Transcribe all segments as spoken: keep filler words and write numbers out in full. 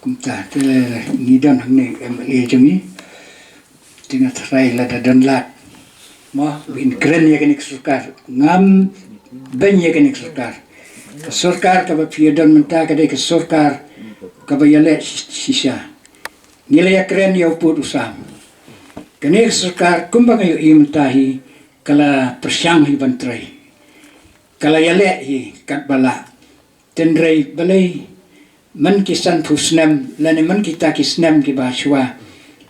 Kumta te ngi don hangne em le jong ngi. Te nga trai la da don lad mo, bin kren ïa kane ka sorkar, ngam beiñ ïa kane ka sorkar. Ka sorkar kaba phi ïa don mynta ka dei ka sorkar kaba ïaleh shisha. Ngi la ïa kren ïa u pud u sam. Kane ka sorkar kumba nga ïohi mynta hi, ka la pyrshang hi ban trei, ka la ïaleh hi katba lah. Tynrai balei man ki sanphew snem lane man kita ki snem kiba shuwa,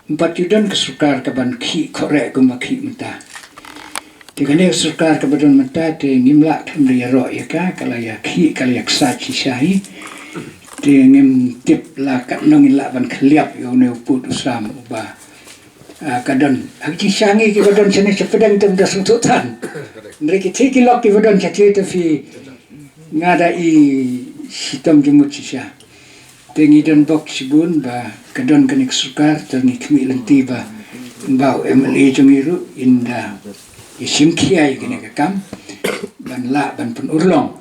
ym pat ju don ka sorkar kaban khih khoreh kumba khih mynta. Te kane ka sorkar kaba don mynta te ngim lah khlem da ïaroh ïa ka, ka la ïa khih, ka la ïa ksaid shisha hi. Te ngim tip la katno ngin lah ban khliap ïa une u pud u sam uba, ah, ka don ha ki jingshisha ngi kiba don shane sha pdeng te ym da sngewthuh than. Hynrei ki thik ki lok kiba don shatei te phi, nga da i shitom jingmut shisha. Te ngi don bok shibun ba ka don kane ka sorkar, te ngi khmih lynti ba, ba u M L A jong ngi ruh in da ïa shim khia ïa kane ka kam ban lah ban pynurlong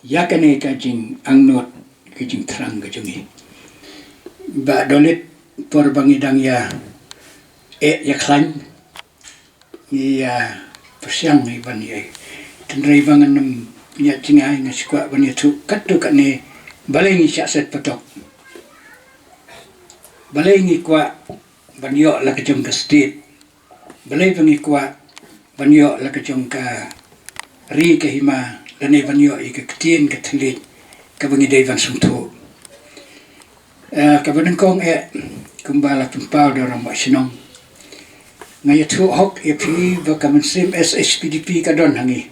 ïa kane ka jingangnud, ka jingthrang ka jong ngi. Bah Dolit, por ba ngi dang ïa eh ïa khlaiñ, ngi ïa pyrshang ngi ban ïa, tynrai ba ngan ym ïa jngai, nga shu kwah ban ïathuh katto katne balei ngi shah set patok, balei ngi kwah ban ïoh la ka jong ka state, balei ba ngi kwah ban ïoh la ka jong ka ri ka hima, lane ban ïoh ïa ka ktien ka thylliej kaba ngi dei ban sngewthuh. Eh, kaba nyngkong eh, kumba la pynpaw da u rangbah shnong, nga ïathuh hok ïa phi ba ka mynsiem S H P D P ka don ha ngi.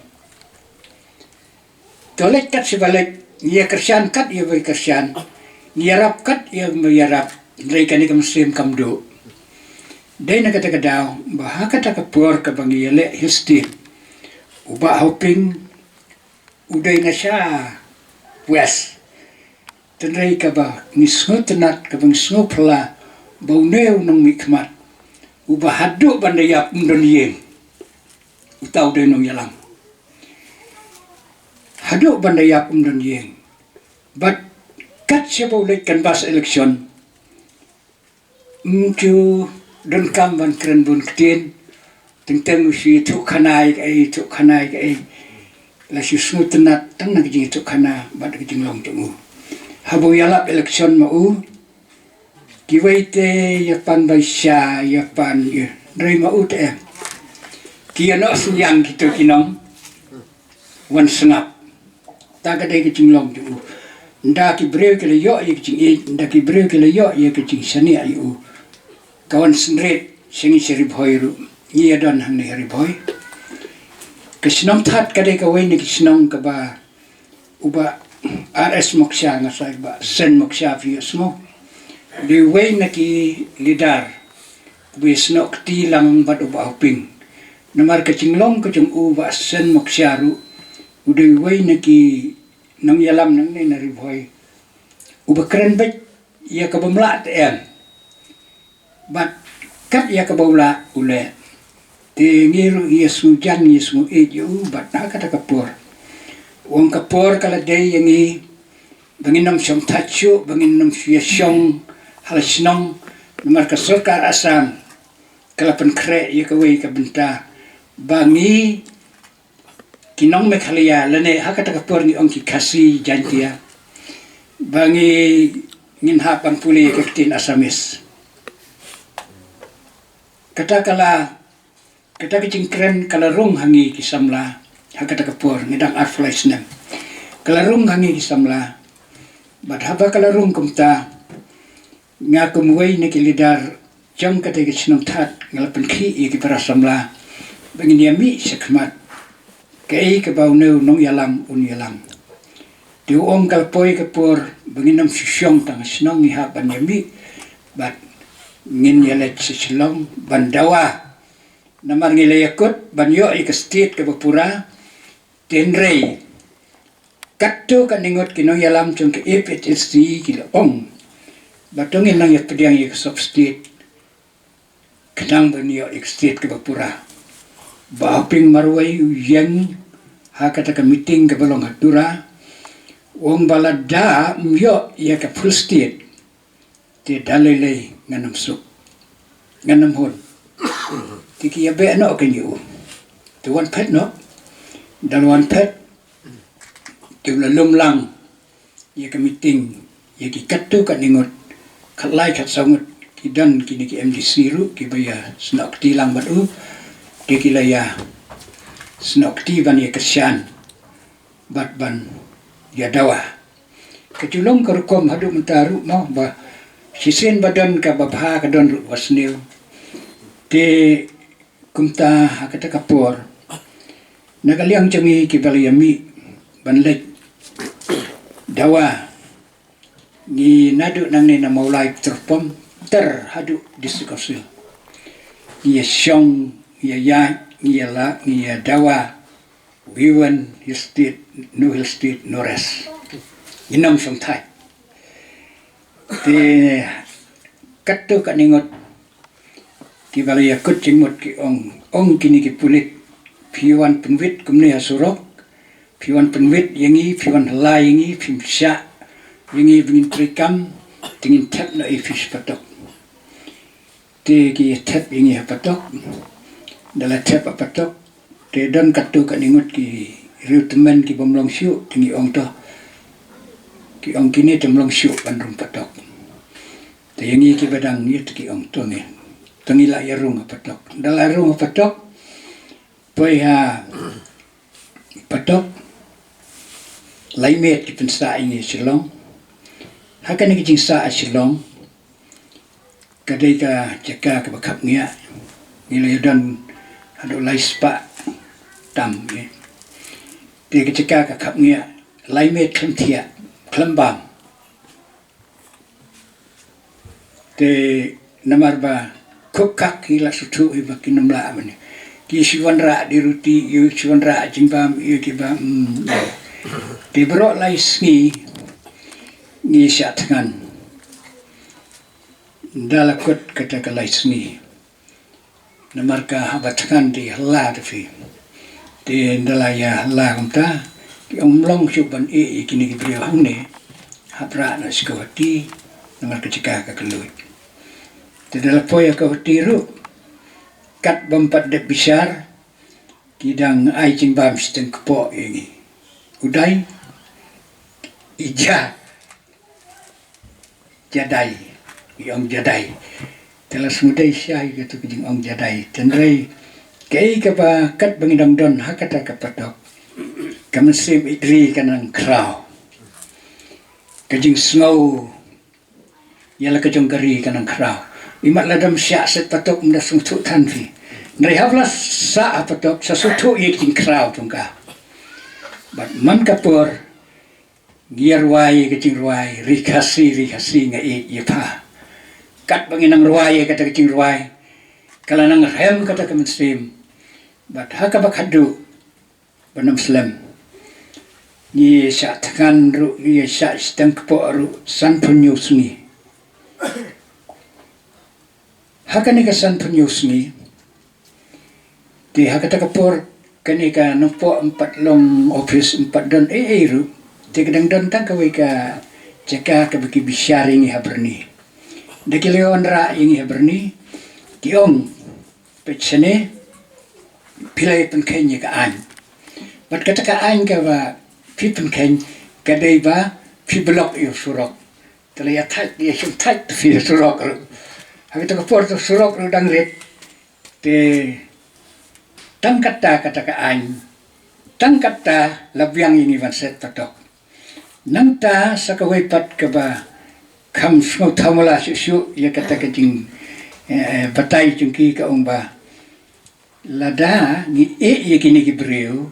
To leit kat shi ba leit, ngi ïa kyrshan kat ïa ba kyrshan, ngi ïarap kat ïa ba ïarap, hynrei kane ka mynsiem kam duh. Dei na kata ka daw ba ha kata ka por kaba ngi ïaleh Hill State, u Bah Hoping u dei na sha West. Tynrai kaba ngi sngewtynnat, kaba ngi sngewphylla ba une u nongmihkhmat uba haduh ban da ïap ym don ïing, uta u dei nongïalam. Haduh ban da ïap ym don ïing. Bad kat shaba u leit canvass election, ym ju donkam ban kren bun ktien. Teng teng u shu ïathuh khana ïa kaei, ïathuh khana ïa kaei. La shu sngewtynnat tang na ka jingïathuh khana bad ka jinglong jong u. Haba u ïalap election ma u, kiwei te ïa pan bai sha, ïa pan ïa, hynrei ma u te em. Ki ïa noh synñiang kito ki nong wan sngap. Ta ka dei ka jinglong jong u. Nda ki briew ki la ïoh ïa ka jingïeit, nda ki briew ki la ïoh ïa ka jingshaniah ïa u. Ka wan synrit sha ngi sha Ri Bhoi ruh. Ngi ïa don hangne ha Ri Bhoi. Ka shnong Thad ka dei kawei na ki shnong kaba u Bah R S Moksha, nga sa, Bah Sen Moksha phi ïohsngew. U dei uwei na ki leader uba ïasnoh kti lang bad u Bah Hoping. Namar ka jinglong ka jong u Bah Sen Moksha ruh u dei uwei na ki nongïalam nangne na Ri Bhoi uba kren beit ïa kaba ym lah te em. Bad kat ïa kaba u lah u leh. Te ngi ruh ngi ïa sngewjan, ngi ïa sngewieit ïa u, bad ha kata ka por u ong ka por ka la dei ïa ngi ba ngin ym shong thait shuh, ba ngin ym shu ïa shong ha la shnong. Namar ka sorkar Assam ka la pynkhreh ïa kawei ka bynta ba ngi ki nong Meghalaya lane ha kata ka por ngi ong ki Khasi Jaintia, ba ngi, ngin hap ban pule ïa ka ktien Assamese. Kata ka la, kata ka jingkren ka la rung ha ngi ki samla ha kata ka por, ngi dang arphew lai snem. Ka la rung ha ngi ki samla. Bad haba ka la rung kumta, nga kum uwei na ki leader jong kata ka shnong Thad nga la pynkhih ïa ki para samla ba ngin ïa mih shakhmat kaei kaba une u nongïalam un ïalam. Te u ong ka la poi ka por ba ngin ym shu shong tang ha shnong, ngi hap ban ïa mih bad ngin ïa leit sha Shillong ban dawa. Namar ngi la ïa kut ban ïoh ïa ka state kaba pura. Te hynrei katto katne ngut ki nongïalam jong ka A P H L C ki la ong ba to ngin nang ïa pdiang ïa ka sub state khnang ban ïoh ïa ka state kaba pura. Bah Hoping marwei u ïeng ha kata ka meeting kaba long ha Tura, u ong ba lada ym ïoh ïa ka full state, Te da lei lei ngan ym suk, ngan ym hun. Te ki ïa beh noh kein ïa u. Te wan phet noh. Da la wan phet, te u la lum lang ïa ka meeting ïa ki katto katne ngut, khatlai khatsaw ngut, ki don kine ki M D C ruh kiba ïa snoh kti lang bad u. Te ki la ïa snoh kti ban ïa kyrshan bad ban ïa dawa. Ka ju long ka rukom haduh mynta ruh mo, ba shisien ba don kaba bha, ka don ruh ba sniew. Te kumta ha kata ka por, na ka liang jong ngi kiba la ïa mih ban leit dawa, ngi naduh nangne na Mawlai, Tyrpom, ter haduh District Council, ngi ïa shong, ngi ïa ïaid, ngi ïa la, ngi ïa dawa. Wi wan Hill Street, no Hill Street, no rest. Ngi nym shong thait. Te katto katne ngut kiba la ïa kut jingmut ki ong, ong kine ki pulit, phi wan pynwit kumne ha surok, phi wan pynwit ïa ngi, phi wan hla ïa ngi, phim shah ïa ngi ba ngin trei kam, te ngin thep noh ïa phi sha patok. Te ki thep ïa ngi ha patok. Da la thep ha patok, te don katto katne ngut ki riewtymmen ki bym long shuh, te ngi ong to, ki ong kine te ym long shuh ban rung patok. Te ïa ngi kiba dang ïa te ki ong to ngi, to ngi lah ïa rung ha patok. Da la rung ha patok, poi ha patok, lai miet ki pynsah ïa ngi Shillong. Ha kane ka jingsah ha Shillong, ka dei ka jaka kaba khapngiah. Ngi la ïa don haduh lai spah tam, eh. Te ka jaka ka khapngiah, lai miet khlem thiah, khlem bam. Te namar ba khuk khak hi la suthu hi ba kin ym lah mane. Ki shu wanrah da ruti, ïa shu wanrah jingbam, ïa ki bam, mm, ïa. Te baroh lai sngi ngi shah thngan. Da la kut kata ka lai sngi. Namar ka haba thngan te hla te phi. Te nda la ïa hla kumta, ki ong ym long shuh ban ïeh ïa kine ki briew hangne. Hap rah noh sha Guwahati, namar ka jaka ka kylluid. Te da la poi ha Guwahati ruh, kat bym pat dep bishar, ki dang ai jingbam shiteng kpoh ïa ngi. U dai, i ja, jadai, i ong jadai. Te la sngewdei shai katu ka jingong jadai. Tynrai kaei kaba kat ba ngi dang don ha kata ka patok, ka mynsiem ïeit ri ka nang khraw. Ka jingsngew ïa la ka jong ka ri ka nang khraw. Imat la dam shah set patok ym da sngewthuh than phi. Hynrei hap la sah ha patok sa sngewthuh ïa ka jingkhraw jong ka. Bad man ka por, ngi ïa rwai ka jingrwai, Ri Khasi, Ri Khasi nga ïeit ïa pha. Kat ba ngi nang rwai ïa kata ka jingrwai, ka la nang rhem kata ka mynsiem. Bad ha kaba khadduh, ba nym slem, ngi shah thngan ruh, ngi shah shiteng kpoh ruh, sanphew hynñiew sngi. Ha kane ka sanphew hynñiew sngi, te ha kata ka por kane ka nongpoh ym pat long office, ym pat don ei ei ruh. Te ka dang don tang kawei ka jaka kaba ki bishar ïa ngi ha Byrni. Da ki la wanrah ïa ngi ha Byrni, ki ong, peit shane, phi la ïa pynkheiñ ïa ka aiñ. Bad kata ka aiñ kaba phi pynkheiñ, ka dei ba phi block ïa u surok. Te la ïa thait, ïa shim thait te phi surok ruh. Ha kata ka por te surok ruh dang rit. Te tang kata, kata ka aiñ, tang kata la biang ïa ngi ban set patok. Nangta sa kawei pat kaba kham sngewthuh mala shuh shuh ïa kata ka jing, eh, batai jong ki ka ong ba lada ngi ïeh ïa kine ki briew,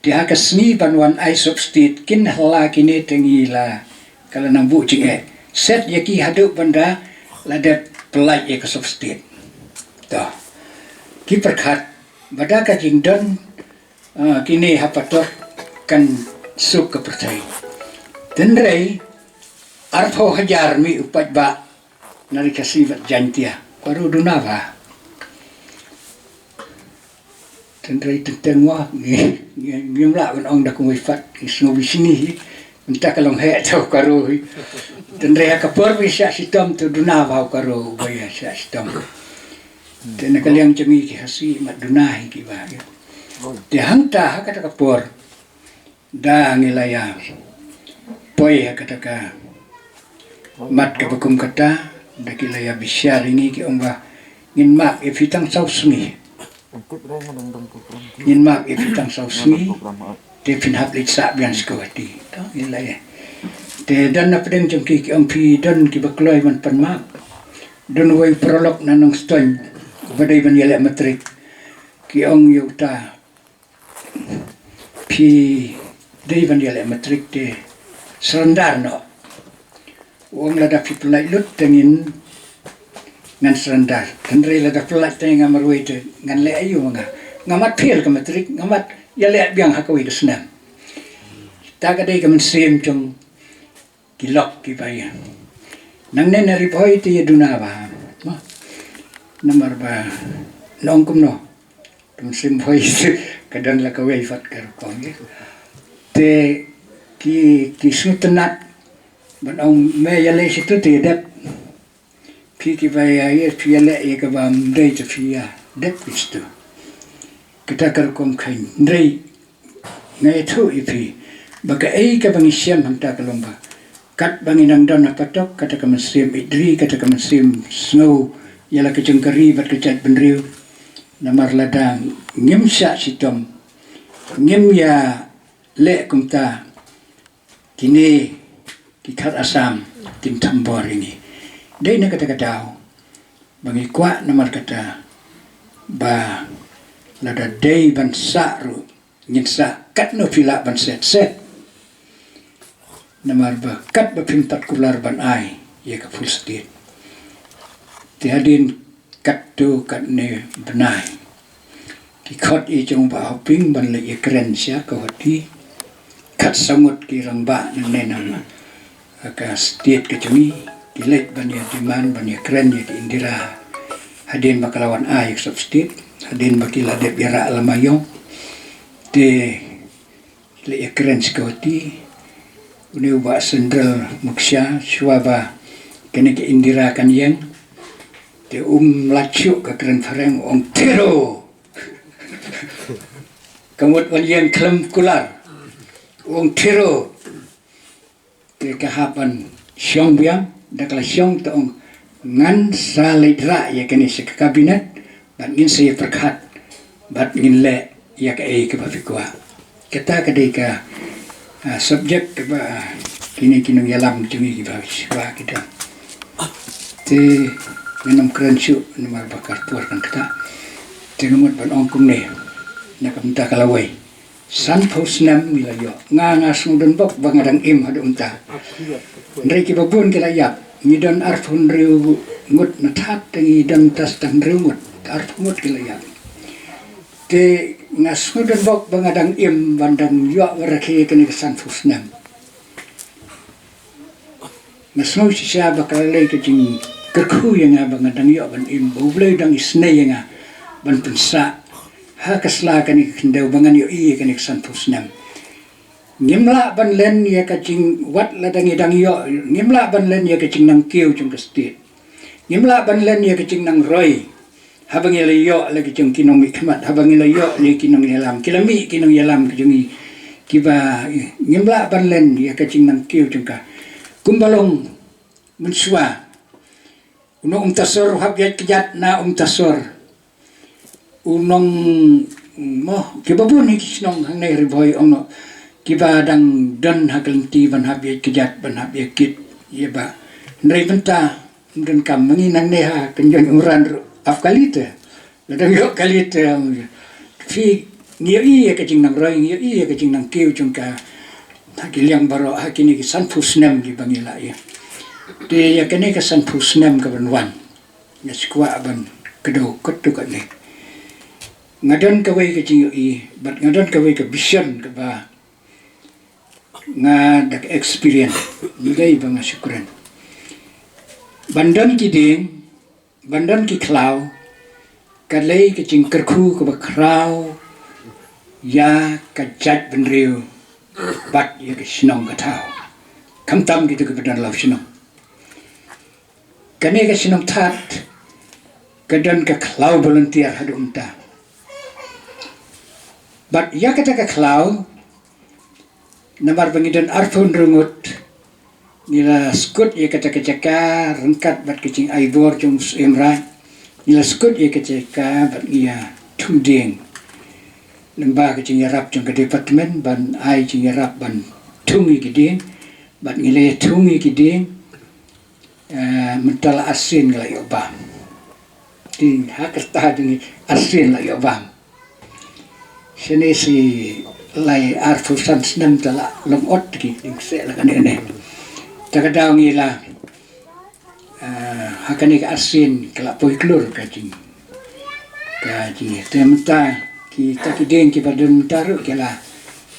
te ha ka sngi ban wan ai substitute kin hla kine te ngi la, ka la nang buh jingeh. Set ïa ki haduh ban da la dep pyllait ïa ka substitute. To. Ki pyrkhat ba da ka jingdon, ah, kine ha patok kan suk ka pyrthei. Tynrai arphew hajar mih u paidbah na Ri Khasi bad Jaintia. Ka ruh duna ba. Tynrai teng teng wa, ngi, ngi, ngim lah ban ong da kumwei pat, ngi sngew bishni hi. Mynta ka long heh to ka ro hi. Tynrai ha ka por ba ïa shah shitom to duna ba u ka ro ba ïa shah shitom. Te na ka liang jong ngi ki Khasi mat duna hi ki ba. Te hangta ha kata ka por da ngi la ïa poi ha kata ka mat ka ba kum kata da ki la ïa bishar ïa ngi ki ong ba ngin map ïa phi tang saw sngi. Ngin map ïa phi tang saw sngi. Te phin hap leit sah biang sha Guwahati. To ngi la ïa. Te don na pdeng jong ki ki ong phi don ki ba kloi ban pan map. Don wei prolok na Nongstoiñ ba dei ban ïaleh matrik. Ki ong ïa uta phi dei ban ïaleh matrik te surrender noh. U ong lada phi pynlait lut te ngin ngan surrender. Hynrei lada pynlait te nga marwei te ngan leh aïu ma nga. Nga mat fail ka matrik, nga mat ïaleh biang ha kawei ka snem. Ta ka dei ka mynsiem jong ki lok ki ba ïa. Nangne na Ri Bhoi te ïa duna ba. Namar ba nong kumno. Ka mynsiem Bhoi ka don la kawei pat ka rukom ïa. Te ki ki sngewtynnat ban ong me ïaleh shitu te ïa dep. Phi ki ba ïa ïa phi ïaleh ïa ka bym dei te phi ïa dep ki shitu. Kata ka rukom kheiñ. Hynrei nga ïathuh ïa phi ba kaei ka ba ngi shem hangta ka long ba kat ba ngi nang don ha patok kata ka mynsiem ïeit ri, kata ka mynsiem sngew ïa la ka jong ka ri bad ka jaitbynriew. Namar lada ngim shah shitom, ngim ïaleh kumta, kine ki khar Assam kin thombor ïa ngi. Dei na kata ka daw ba ngi kwah, namar kata ba lada dei ban sah ruh ngin sah katno phi lah ban set set. Namar ba kat ba phim pat kular ban ai ïa ka full state. Te hadien katto katne bnai ki khot ïa jong Bah Hoping ban leit ïa kren sha Guwahati. Khatsaw ngut ki rangbah nangne na ka state ka jong ngi ki leit ban ïa demand ban ïa kren ïa ka Indira. Hadien ba ka la wan ai ka sub state, hadien ba ki la dep ïa rah lama ïong. Te leit ïa kren sha Guwahati. Une u Bah Sendrel Muksha shuwa ba kane ka Indira kan ïeng. Te um lait shuh ka kren phareng, ong thiro. Ka mut wan ïeng khlem kular, ong thiro. Te ka hap ban shong biang, da ka la shong te ong ngan sa leit rah ïa kane sha ka cabinet bad ngin sa ïa pyrkhat bad ngin leh ïa kaei kaba phi kwah. Kata ka dei ka, ah, subject kaba, ah, kine ki nongïalam jong ngi kiba shuwa ki don. Te ngan ym kren shuh namar ba ka por kan ktah. Te nga mut ban ong kumne na ka bynta ka lawei. Sanphew snem ngi la ïoh. Nga nga sngewdon bok ba nga dang im haduh mynta. Hynrei kiba bun ki la ïap. Ngi don arphew hynriew ngut na Thad te ngi don tas tang hynriew ngut. Arphew ngut ki la ïap. Te nga sngewdon bok ba nga dang im ban dang ïoh ba rakhe kane ka sanphew snem. Nga sngew shisha ba ka la lei ka jingkyrkhu ïa nga ba nga dang ïoh ban im, ba U Blei u dang isynei ïa nga ban pynsah ha ka sla kane ka khyndew ba ngan ïohi ïa kane ka sanphew snem. Ngim lah ban len ïa ka jing, wat lada ngi dang ïoh, ngim lah ban len ïa ka jingnangkiew jong ka state. Ngim lah ban len ïa ka jingnangroi. Haba ngi la ïoh la ki jong ki nongmihkhmat, haba ngi la ïoh la ki nongïalam, ki la mih ki nongïalam ki jong ngi, kiba, eh, ngim lah ban len ïa ka jingnangkiew jong ka. Kumba long mynshuwa, u nong Umtasor u hap ïaid kjat na Umtasor. U nong, mo, kiba bun hi ki shnong hangne Ri Bhoi ong noh, kiba dang don ha ka lynti ban hap ïaid kjat, ban hap ïakit ïa ba. Hynrei mynta ym donkam, ma ngi nangne ha Kynjoin Umran ruh ap kali te. Lada ïoh kali te, phi, ngi ïohi ïa ka jingnangroi, ngi ïohi ïa ka jingnangkiew jong ka ha ki liang baroh ha kine ki sanphew snem kiba ngi la ïa. Te ïa kane ka sanphew snem kaban wan, nga sngewkwah ban kdew katto katne. Nga don kawei ka jingïohi bad nga don kawei ka vision kaba nga da ka experience, ngi dei ba nga shu kren. Ban don ki dieng, ban don ki khlaw, ka lei ka jingkyrkhu kaba khraw ïa ka jaitbynriew bad ïa ka shnong ka thaw. Khamtam kito kiba don law shnong. Kane ka shnong Thad ka don ka khlaw volunteer haduh mynta. Bad ïa kata ka khlaw, namar ba ngi don arphew hynriew ngut, ngi la skud ïa kata ka jaka ryngkat bad ka jingai bor jong u Syiem Raij. Ngi la skud ïa ka jaka bad ngi ïa thung dieng. Lyngba ka jingïarap jong ka department ban ai jingïarap ban thung ïa ki dieng, bad ngi la ïa thung ïa ki dieng. Eh, mynta la arsien ngi la ïoh bam. Te ha ka rta jong ngi arsien la ïoh bam. Shane shi lai arphew san snem te la long ot ki dieng kseh la kane ne. Te ka daw ngi la, eh, ha kane ka arsien ka la poi klur ka jing, ka jing. Te mynta kita ki dieng kiba don mynta ruh ki la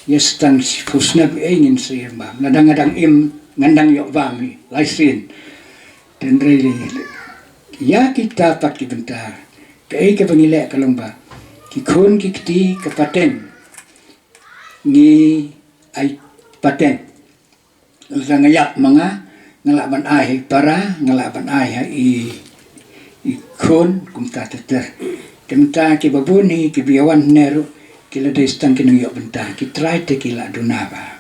ïa sdang shiphew snem, eh, ngin sa ïoh bam. Lada nga dang im ngan dang ïoh bam hi lai sien. Hynrei ïa kita pat ki bynta, kaei kaba ngi leh ka long ba ki khun ki kti ka pateng, ngi ai pateng. Lada nga ïap ma nga, nga lah ban ai ha i para, nga lah ban ai ha i, i khun, kumta ter ter. Te mynta kiba bun hi kiba ïa wan ne ruh ki la dei sdang ki nongïoh bynta, ki trai te ki la duna ba